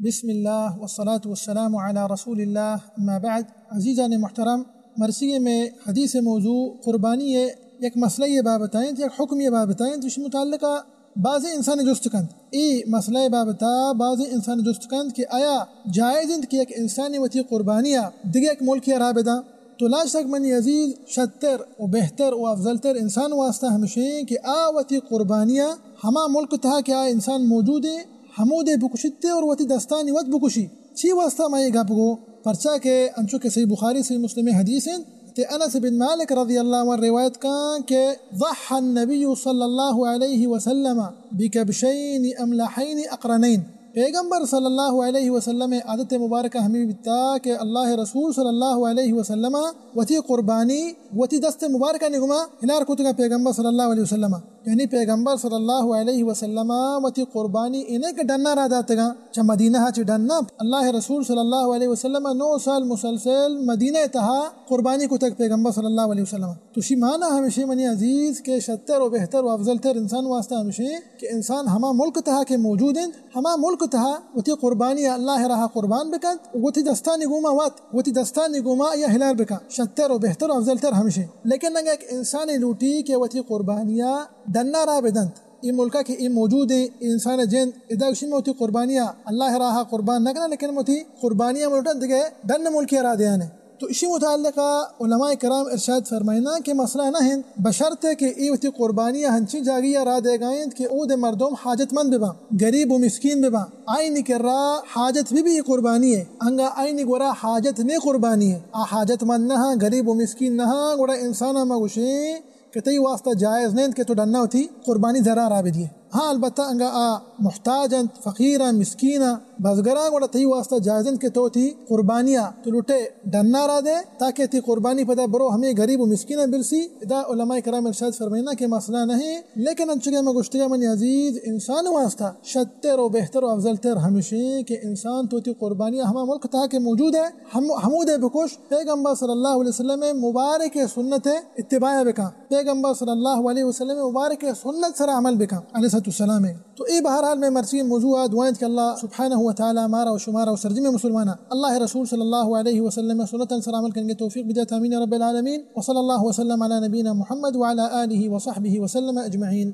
بسم اللہ والصلاة والسلام علی رسول اللہ، اما بعد۔ عزیزان محترم، مرچی مئے حدیث موضوع قربانی ءِ یک مسئلہ ءِ بابت ءَ اِنت، یک حکم ءِ بابت ءَ اِنت، ایشی متعلق ءَ بعضی انسان جست کنت۔ اے مسئلہ ءِ بابت ءَ بعضی انسان جست کنت کہ آیا جائز اِنت کہ یک انسانے وتی قربانی ءَ دگہ یک ملکے ءَ را بداں؟ تو لا شک منی عزیز، شتر و بہتر و افضل تر انسان واسطہ ہمشیں کہ آ وتی قربانی ءَ ہما ملک تہا کہ آ انسان موجود ایں، ہمودے بکشیت اور وتی دستانی وت بکشی۔ چی واسطہ ما اے گپ گو؟ پرچا کہ انچو کہ صحیح بخاری، صحیح مسلم ءِ حدیث اِنت، تے انس بن مالک رضی اللہ عنہ روایت کن کہ ضحى النبي صلى الله عليه وسلم بكبشين أملحين أقرنين۔ پیغمبر صلی اللہ علیہ وسلم ءِ عادت مبارکہ ہمے بیتا کہ اللہ ءِ رسول صلی اللہ علیہ وسلم ءَ وتی قربانی وتی دست مبارکانی گوما ہلار کتگا پیغمبر صلی اللہ علیہ وسلم ءَ۔ یعنی پیغمبر صلی اللہ علیہ وسلم ءَ وتی قربانی اے نہ کہ ڈنا را داتگا، چہ مدینہ ءَ چہ ڈنا۔ اللہ ءِ رسول صلی اللہ علیہ وسلم ءَ نو سال مسلسل مدینہ ءِ تہا قربانی کتگ پیغمبر صلی اللہ علیہ وسلم ءَ۔ تو شی معنی ہمشی منی عزیز کہ شتر و بہتر و افضل تر انسان واسطہ ہمشی کہ انسان ہما ملک تہا کہ موجود اِنت، ہما ملک تہا وتی قربانی ءَ اللہ ءِ راہ ءَ قربان بکنت، وتی دستانی گوما وت، وتی دستانی گوما یا ہلار بکن۔ شتر و بہتر و افضل تر ہمشی۔ لیکن اگہ یک انسانے لوٹی کہ وتی قربانی ءَ ڈنا را بدنت، اے ملکا کہ اے موجود ایں، اے انسان ءِ جند، ادا گوشی من وتی قربانی ءَ اللہ ءِ راہ ءَ قربان نہ کناں، لیکن من وتی قربانی ءَ من لوٹاں دگہ ڈن ملکے ءَ را دیانے۔ تو اشی متعلقہ علماء کرام ارشاد فرمائنا کہ مسئلہ نہ اِنت، بشرط کہ اے وتی قربانی ءَ ہنچیں جاگہے ءَ را دیگا اِنت کہ اودے مردم حاجت مند بباں، غریب و مسکین بباں، آئینی کرا حاجت بہ بی قربانی ءِ، انگا آئینی گورا حاجت نے قربانی ءِ، آ حاجت مند نہ ہاں، غریب و مسکین نہ ہاں، گڑا انسان ءَ ما گوشیں کہ تئی واسطہ جائز نہ اِنت کہ تو ڈنا وتی قربانی زرا را بدیے۔ ہاں، البتہ انگا آ محتاج اَنت، فقیر اَنت، مسکین اَنت، بزگر اَنت، گڑا تئی واسطہ جائز اِنت کہ تو وتی قربانی ءَ تو لوٹے ڈنا را دے، تاکہ تئی قربانی پدا برو ہمے غریب و مسکین ءَ برسی۔ ادا علماء کرام ارشاد فرمائنا کہ مسئلہ نہ اِنت، لیکن انچو کہ ما گوشتگا منی عزیز، انسان واسطہ شتر و بہتر و افضل تر ہمشیں کہ انسان تو وتی قربانی ءَ ہما ملک تہا کہ موجود ایں، ہم، ہمودے بکش۔ پیغمبر صلی اللہ علیہ وسلم ءِ مبارک سنت ءِ اتباع بکن، پیغمبر صلی اللہ علیہ وسلم ءِ مبارک سنت سرا عمل بکن، علیہ الصلوۃ والسلام۔ تو اے بہرحال مئے مرچی موضوع ءِ دعا اِنت کہ اللہ سبحانہ و تعالی مارا و شمارا و سرجمیں مسلماناں اللہ ءِ رسول صلی اللہ علیہ وسلم ءِ سنتاں سرا عمل کنگ ءِ توفیق بدیات، آمین یا رب العالمین۔ وصلی اللہ وسلم علی نبینا محمد وعلی آلہ وصحبہ وسلم اجمعین۔